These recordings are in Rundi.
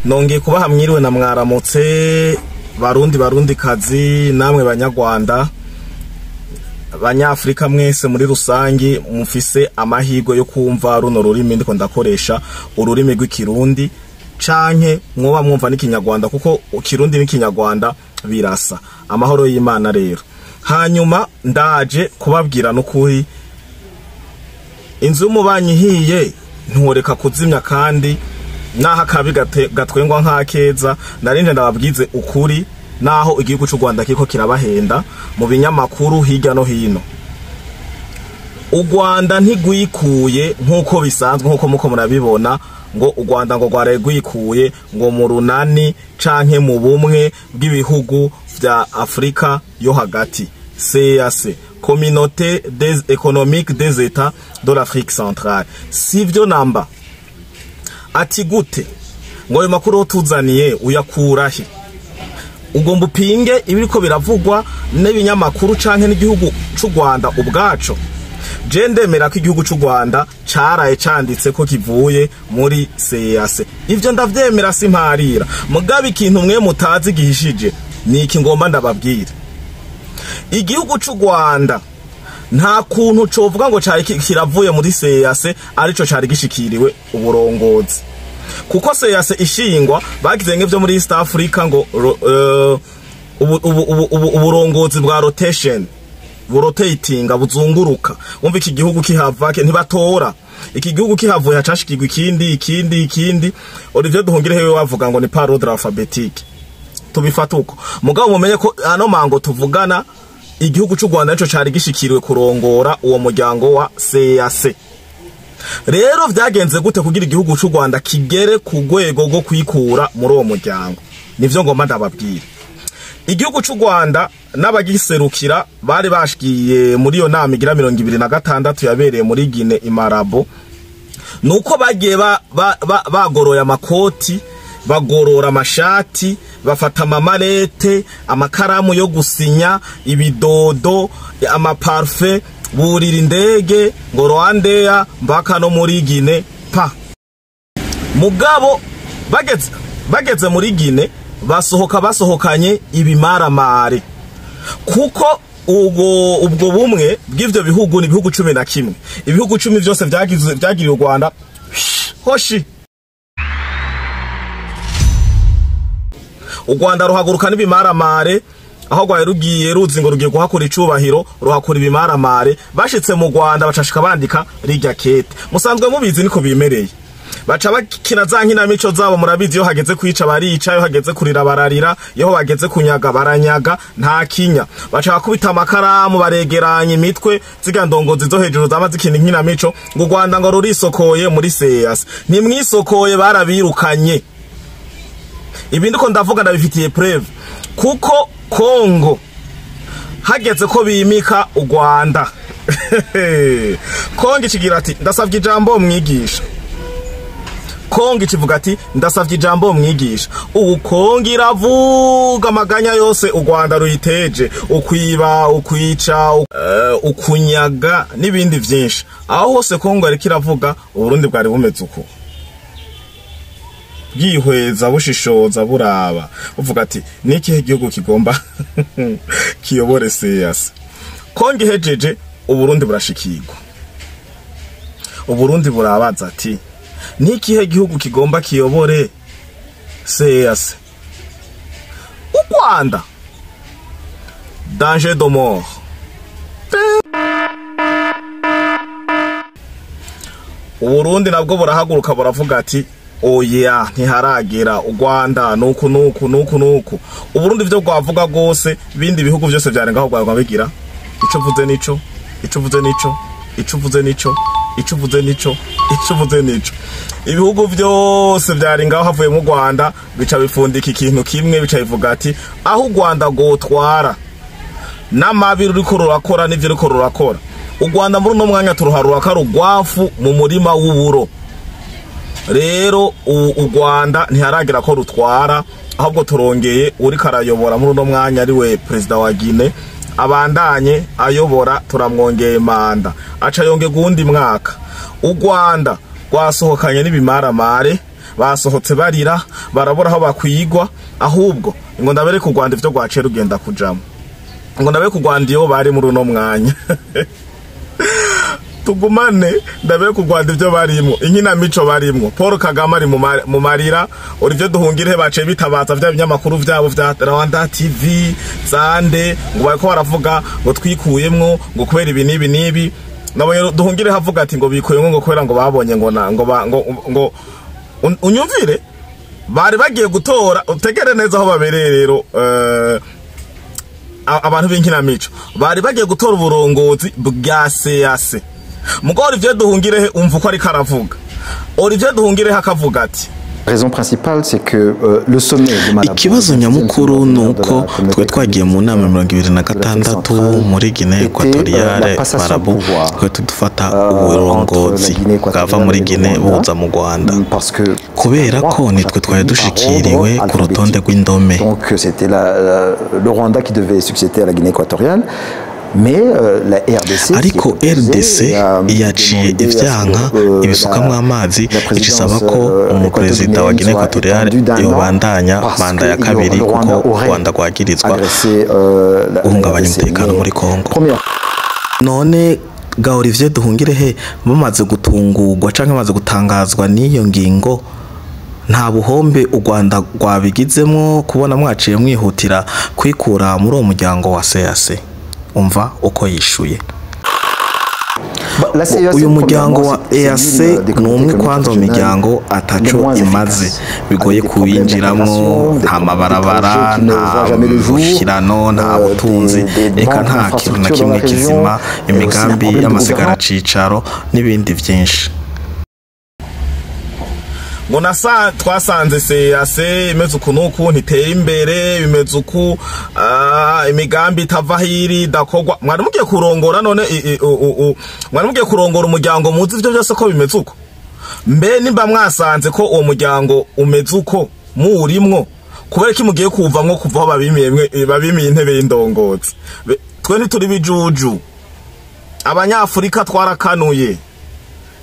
Nongeye kubaha mwiriwe na mwaramutse, Barundi, Barundi kazi, namwe Banyarwanda, Banyafrika mwese muri rusangi mufise amahirwe yo kumva runo rurimi ndiko ndakoresha, ururimi rw'Ikirundi canke mwoba mwumva n'Ikinyarwanda, kuko Ikirundi n'Ikinyarwanda birasa. Amahoro y'Imana rero. Hanyuma ndaje kubabwira n'ukuri, inzu y'umubanyi ihiye ntiworeka kuzimya, kandi naho akabi gatwengwa nk'akeza. Narinje ndababwize ukuri, naho igihugu c'u Rwanda kiriko kirabahenda mu binyamakuru hirya no hino. U Rwanda ntigwikuye nk'uko bisanzwe, nk'uko muko murabibona, ngo u Rwanda ngo rwaraye rwikuye ngo mu runani canke mu bumwe bw'ibihugu vya Afrika yo hagati, CEEAC, Communauté des économiques des États de l'Afrique centrale. Sivyo namba. Ati gute ngo ayo makuru tuzaniye uyakurahe? Ugomba upinge ibiriko biravugwa n'ibinyamakuru canke n'igihugu c'u Rwanda ubwaco? Je ndemera ko igihugu c'u Rwanda caraye canditse ko kivuye muri CEEAC, ivyo ndavyemera, simparira. Mugabe ikintu mwe mutazi gihishije ni iki ngomba ndababwira: igihugu c'u Rwanda nta kuntu covuga ngo cari kiravuye muri CEEAC arico cari gishikiriwe uburongozi, kuko CEEAC ishingwa bagize nk'ivyo muri East Africa, ngo uburongozi bwa rotation, burotatinga, buzunguruka. Umva, iki gihugu kihava ntibatora, iki gihugu kihavuye hacashikirwa ikindi, ikindi, ikindi. Olivier Duhungirehe we wavuga ngo ni par ordre alphabétique. Tubifata uko, mugabo mumenye ko ano mango tuvugana igihugu c'u Rwanda nico cari gishikiriwe kurongora uwo muryango wa CEEAC. Rero vyagenze gute kugira igihugu c'u Rwanda kigere ku rwego rwo kwikura muri uwo muryango? Nivyo ngomba ndababwira. Igihugu c'u Rwanda n'abagiserukira bari bashikiye muri iyo nama igira 26 yabereye muri Guinée i Malabo, nuko bagiye bagoroye amakoti, bagorora amashati, bafata amamalete, amakaramu yo gusinya, ibidodo, amaparfum, burira indege ngo Rwandair mpaka no muri Guinée pa. Mugabo bageze muri Guinée basohoka basohokanye ibimaramare, kuko ubwo bumwe bw'ivyo bihugu ni ibihugu 11. Ibihugu 10 vyose vyagiriye u Rwanda hoshi. U Rwanda ruhaguruka n'ibimaramare aho rwari rugiye, ruzi ngo rugiye guhakura icubahiro, ruhakura ibimaramare. Bashitse mu Rwanda bacashika bandika rirya kete musanzwe mubizi, niko bimereye. Baca bakina za nkinamico zabo murabizi: iyo hageze kwica barica, iyo hageze kurira bararira, iyo bageze kunyaga baranyaga, nta kinya. Baca bakubita amakaramu, baregeranya imitwe ziga ndongozi zo hejuru zama zikina inkinamico ngo u Rwanda ngo rurisokoye muri CEEAC. Ntimwisokoye, barabirukanye. Ibindi ko ndavuga ndabifitiye preuve, kuko Kongo hageze ko bimika u Rwanda, Kongo ikigira ati: "Ndasavye ijambo mwigisha." Kongo ikivuga ati: "Ndasavye ijambo mwigisha." Ubu Kongo iravuga amaganya yose u Rwanda ruyiteje, ukwiba, ukwica, ukunyaga n'ibindi vyinshi. Aho hose Kongo yariko iravuga, Uburundi bwari bumeze uko, bwihweza, bushishoza, buraba, buvuga ati: "N'ikihe gihugu kigomba kiyobore CEEAC?" Kongo ihejeje, Uburundi burashikirwa. Uburundi burabaza ati: "N'ikihe gihugu kigomba kiyobore CEEAC?" U Rwanda, danger de mort. Uburundi nabwo burahaguruka, buravuga ati: "Oya, ntiharagera, u Rwanda nuku nuku nuku nuku." Uburundi vyo rwavuga rwose, bindi bihugu vyose vyarengaho rwarwa bigira ico uvuze nico, ico uvuze nico, ico uvuze nico, ico uvuze nico, ico uvuze nico. Ibihugu vyose vyari ngaho havuye mu Rwanda bica bifundika ikintu kimwe, bica bivuga ati: "Aho u Rwanda rwotwara n'amabi ruriko rurakora n'ivyo ruriko rurakora, u Rwanda muri uno mwanya turuharura ko ari urwafu mu murima w'uburo. Rero u Rwanda ntiharagera ko rutwara, ahubwo turongeye uriko arayobora muri uno mwanya, ari we perezida wa Guinée, abandanye ayobora, turamwongeye manda." Aca yongerwa uwundi mwaka. U Rwanda rwasohokanye n'ibimaramare. Basohotse barira, barabura aho bakwigwa. Ahubwo ngo ndabereke u Rwanda ivyo rwaciye rugenda kujamo, ngo ndabereke u Rwanda iyo bari muri uno mwanya. Tugumane, ndabereke u Rwanda ivyo barimwo, inkinamico barimwo. Paul Kagame ari mu marira. Olivier Nduhungirehe baciye bitabaza vya binyamakuru vyabo vya Rwanda TV zande, ngo bariko baravuga ngo twikuyemwo ngo kubera ibi n'ibi n'ibi. Nabonye Nduhungirehe avuga ati ngo bikuyemwo ngo kubera ngo babonye ngo na ngo ba, ngo ngo unyumvire bari bagiye gutora. Utegere neza aho babereye rero, abantu b'inkinamico bari bagiye gutora uburongozi bwa CAC. Mugo Olivier Nduhungirehe, umva uko ariko aravuga. Olivier Nduhungirehe akavuga ati: Raison principale, c'est que le sommet de Malabo, Ikibazo nyamukuru ni uko twe twagiye mu nama 26 muri Guinée Equatoriale Malabo, twe tudufata uburongozi bwava muri Guinée buza mu Rwanda, kubera ko nitwe twari dushikiriwe ku rutonde rw'indome. Donc c'était le Rwanda qui devait succéder à la Guinée équatoriale. Mais la RDC, Ariko RDC yaciye ivyanka, ibisukamwo amazi, icisaba ko umuperezida wa Guinée Equatoriale yobandanya manda ya kabiri, kuko u Rwanda rwagirizwa guhungabanya umutekano muri Congo. None ga Olivier Nduhungirehe, bamaze gutungurwa canke bamaze gutangazwa n'iyo ngingo, nta buhombe u Rwanda rwabigizemwo kubona mwaciye mwihutira kwikura muri uwo muryango wa CAC? Umva uko yishuye. Uyu muryango wa EAC ni umwe kwanza mu miryango ataco imaze, bigoye kuwinjiramwo. Nta mabarabara, nta bushirano, nta butunzi, eka nta kintu na kimwe kizima, imigambi y'amasigara cicaro n'ibindi vyinshi. Ngo nasa twasanze CAC imeze uku n'uku, ntiteye imbere, bimeze uku, imigambi itava hiri idakorwa. Mwari mugiye kurongora none mwari mugiye kurongora umuryango muzi ivyo byose ko bimeze uko? Mbe nimba mwasanze ko uwo muryango umeze uko muwurimwo, kubera ko mugiye kuvamwo kuva aho babimiye mwe babimiye intebe y'indongozi? Twe ntituri bijuju, Abanyafurika twarakanuye.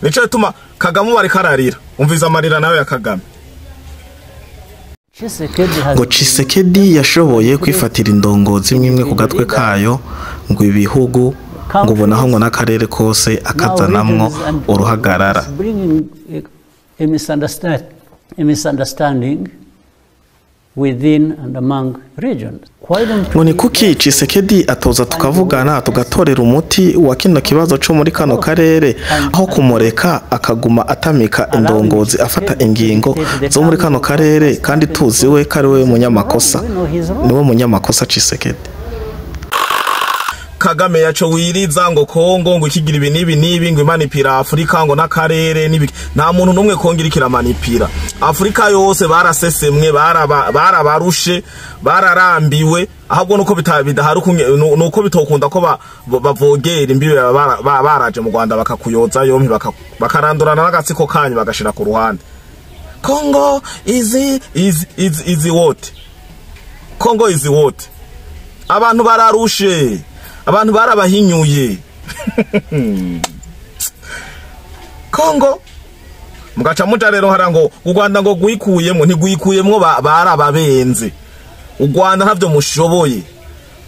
Nico gituma Kagame ubu ariko ararira. Umviza amarira nawe ya Kagame. Ngo Tshisekedi yashoboye kwifatira indongozi imwe imwe ku gatwe kayo, ngo ibihugu, ngo ubonaho ngo n'akarere kose akazanamwo uruhagarara. A misunderstanding within and among regions. Why don't Ngo ni kuki Tshisekedi atoza tukavugana, tugatorera umuti wa kino kibazo co muri kano karere, aho kumureka akaguma atamika indongozi, afata ingingo zo muri kano karere, kandi tuzi we ko ari we munyamakosa? Niwe munyamakosa Tshisekedi. Kagame yaco wiriza ngo Kongo ngo ikigira ibi n'ibi n'ibi, ngo imanipira Afrika ngo n'akarere n'ibi. Nta muntu n'umwe Kongo iriko iramanipira. Afrika yose barasesemwe, barabarushe, bararambiwe. Ahubwo nuko bidahari nuko bitokunda ko bavogera imbibe, baraje mu Rwanda bakakuyoza yompi, bakarandurana n'agatsiko kanyu bagashira ku ruhande. Kongo izi izi izi izi what? Kongo izi what? Abantu bararushe, abantu barabahinyuye. Kongo mugaca muja rero hara ngo u Rwanda ngo gwikuyemwo. Ntigwikuyemwo, barababenze. U Rwanda ntavyo mushoboye.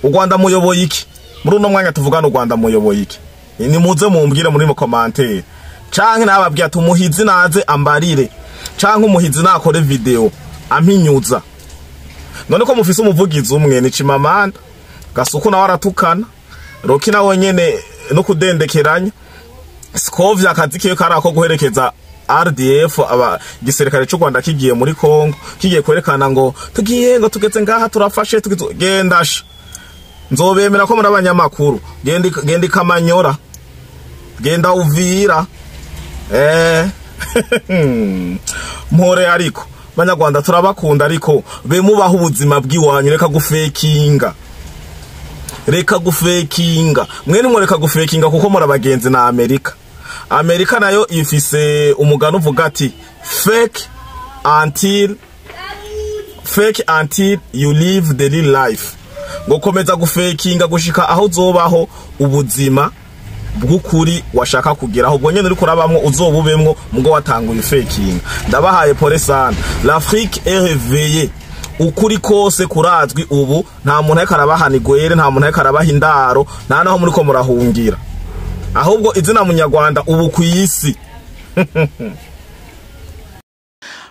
U Rwanda muyoboye iki muri uno mwanya tuvugana? U Rwanda muyoboye iki? Nimuze mumbwire muri mu commentaire, canke nababwiye ati umuhizi naze ambarire, canke umuhizi nakore video ampinyuza. None ko mufise umuvugizi umwe ni Chimamanda, Gasuku nawe aratukana, Roki nawe nyene no kudendekeranya, Scovia akazi kiwe kari ako guherekeza RDF, aba igisirikare cy'u Rwanda kigiye muri Kongo, kigiye kwerekana ngo tugiye, ngo tugeze ngaha, turafashe, tugeze. Genda sha, nzobemera ko muri abanyamakuru. Genda, genda ikamanyora, genda Uvira, mpore. Ariko Banyarwanda turabakunda, ariko be mubaho ubuzima bw'iwanyu. Reka gufekinga, reka gufekinga mwene mwe, reka gufekinga, kuko muri abagenzi na Amerika. Amerika nayo ifise umugani uvuga ati "Fake until you live the real life", ngo komeza gufekinga gushika aho uzobaho ubuzima. Bw'ukuri washaka kugeraho, ubwo nyene uriko urabamwo uzobubemwo, mugo watanguye faking. Ndabahaye pole sana. L'Afrique est réveillée, ukuri kose kurazwi. Ubu nta muntu ariko arabahana igwere, nta muntu ariko arabaha indaro, nta naho muriko murahungira. Ahubwo izina munyarwanda ubu kw'isi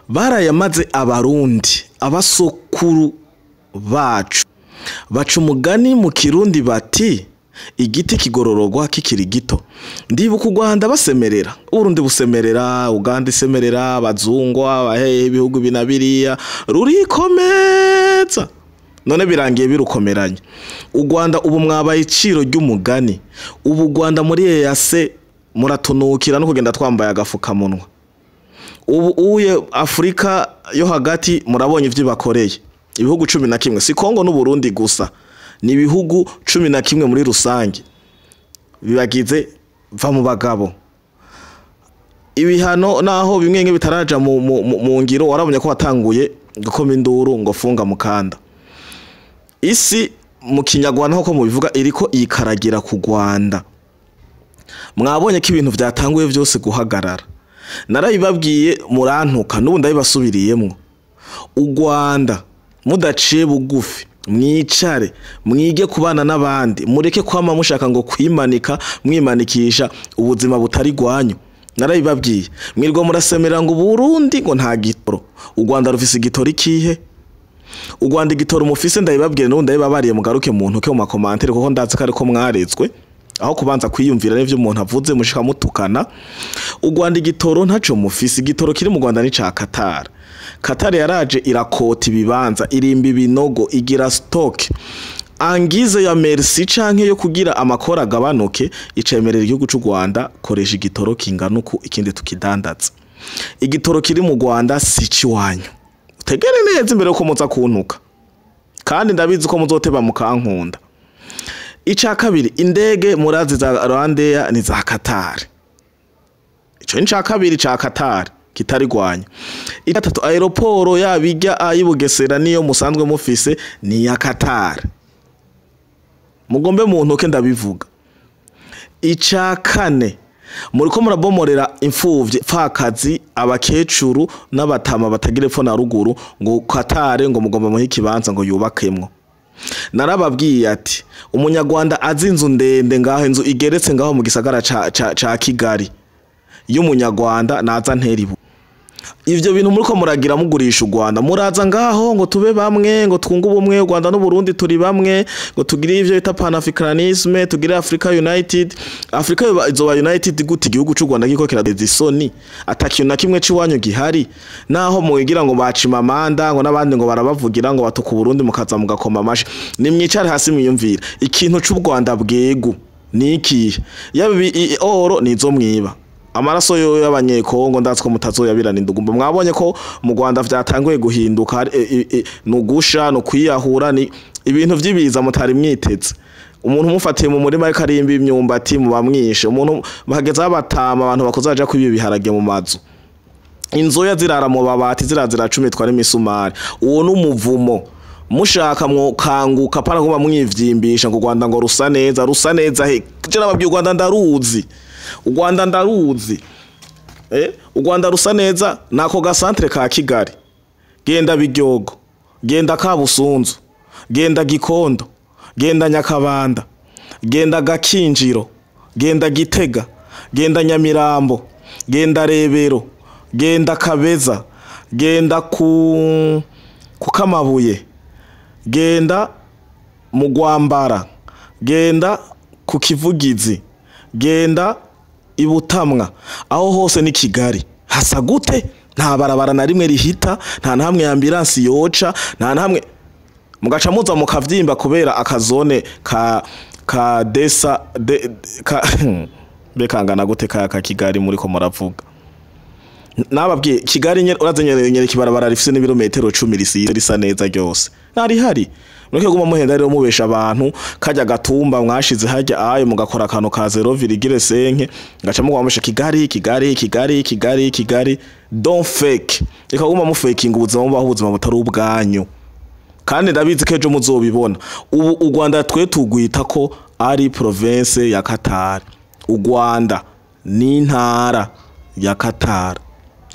barayamaze. Abarundi, abasokuru bacu baca umugani mu Kirundi bati: "Igiti kigorororwa kikiri gito." Ndibuka u Rwanda basemerera, Uburundi busemerera, Uganda isemerera, abazungu, abahehe, ibihugu ibi na biriya, rurikomeza. None birangiye birukomeranye. U Rwanda ubu mwabaye iciro ry'umugani. Ubu u Rwanda muri EAC muratunukira no kugenda twambaye agafukamunwa. Ubu uye Afurika yo hagati murabonye ivyo bakoreye ibihugu 11. Si Kongo n'Uburundi gusa, ni ibihugu 11 muri rusange bibagize va mu bagabo. Ibihano naho bimwe nke bitaraja mu ngiro, warabonye ko watanguye gukoma induru ngo funga mukanda. Isi mu Kinyarwanda nko mubivuga iriko yikaragira ku Rwanda. Mwabonye ko ibintu vyatanguye vyose guhagarara. Narabibabwiye murantuka, n'ubu ndabibasubiriyemwo. U Rwanda mudaciye bugufi, mwicare mwige kubana n'abandi, mureke kwama mushaka ngo kwimanika, mwimanikisha ubuzima butari gwanyu. Narabibabwiye, mwirwa murasemera ngo Burundi ngo nta gitoro. U Rwanda rufise igitoro ikihe? U Rwanda igitoro mufise, ndabibabwiye n'ubu ndabibabariye, mugaruke mu ntuke mu ma commentaires, kuko ndazi ko ariko mwarezwe aho kubanza kwiyumvira n'ivyo umuntu avuze mushika mutukana. U Rwanda igitoro ntaco mufise. Igitoro kiri mu Rwanda ni ca Qatar. Qatar yaraje irakota ibibanza, irimba ibinogo, igira stock angize ya merci canke yo kugira amakora agabanuke, icemerera igihugu c'u Rwanda: koresha igitoro kingana uku, ikindi tukidandaza. Igitoro kiri mu Rwanda si ciwanyu. Utegere neza imbere yuko muza kuntuka, kandi ndabizi ko muzoteba mukankunda. Ica kabiri, indege murazi za Rwandair ni za Qatar. Ico ni ca kabiri ca Qatar kitarigwanya. Gatatu, aéroport yabijya ayibugesera niyo musanzwe mufise ni ya Qatar. Mugombe mu ntoke ndabivuga. Ica kane, muriko murabomorera imfuvyi, pfakazi, abakecuru n'abatama batagira epfo na ruguru, ngo Qatar ngo mugomba muhe ikibanza ngo yubakemwo. Narababwiye ati umunyarwanda azi inzu ndende ngaho, inzu igeretse ngaho mu gisagara ca Kigali y'umunyarwanda, naza ntera ibu. Ivyo bintu muriko muragira mugurisha u Rwanda, muraza ngaho ngo tube bamwe, ngo twunge ubumwe, u Rwanda n'u Burundi turi bamwe, ngo tugire ivyo bita panafricanisme, tugire Africa United. Africa izoba united gute igihugu c'u Rwanda giko kiradeza isoni, atakintu na kimwe c'iwanyu gihari? Naho mwigira ngo bacima amanda, ngo n'abandi ngo barabavugira ngo batuka Burundi, mukaza mugakoma amashi. Nimwicare hasi mwiyumvire ikintu c'u Rwanda bwegu ni ikihe? Yaba oro nizo mwiba, amaraso yo y'abanyekongo ndazi ko mutazoyabirana indugumba. Mwabonye ko mu Rwanda vyatanguye guhinduka, nugusha no kwiyahura, ni ibintu vy'ibiza mutari mwiteze. Umuntu mufatiye mu murima ariko arimba imyumbati mubamwishe, umuntu bahageze abatama, abantu bakozaja kwiba ibiharage mu mazu, inzoya zirara mu babati, zirazira cumitwa n'imisumari. Uwo n'umuvumo. Mushaka mwokanguka, pana kuba mwivyimbisha ngo Rwanda ngo rusa neza. Rusa neza he? Je nababwiye, u Rwanda ndaruzi, u Rwanda ndaruzi. U Rwanda rusa neza nako ga centre ka Kigali. Genda Biryogo, genda Kabusunzu, genda Gikondo, genda Nyakabanda, genda Gakinjiro, genda Gitega, genda Nyamirambo, genda Rebero, genda Kabeza, genda ku Kamabuye, genda mu Gwambara, genda ku Kivugizi, genda Ibutamwa. Aho hose ni Kigali. Hasa gute? Nta barabara na rimwe rihita, nta na hamwe ambulance yoca, nta na hamwe. Mugaca muza mukavyimba kubera akazone ka desa de, ka bekangana gute ka Kigali muri ko muravuga. Nababwiye Kigali nye, uraze nyere kibarabara rifise n'ibirometero 10 risize risa neza ryose nari hari. Mureke guma muhenda rero mubesha abantu. Kajya gatumba mwashize hajya ayo mugakora akantu ka 0,5, ngaca mugwa Kigali, Kigali, Kigali, Kigali, Kigali. Don't fake. Reka guma mu faking ubuzima, mubaho ubuzima butari ubwanyu, kandi ndabizi ko ejo muzobibona. Ubu u Rwanda twe tugwita ko ari province ya Qatar. U Rwanda ni intara ya Qatar.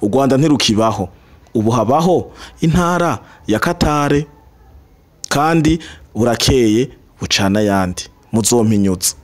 U Rwanda ntirukibaho, ubu habaho intara ya Qatar, kandi burakeye bucana yandi muzompinyuza.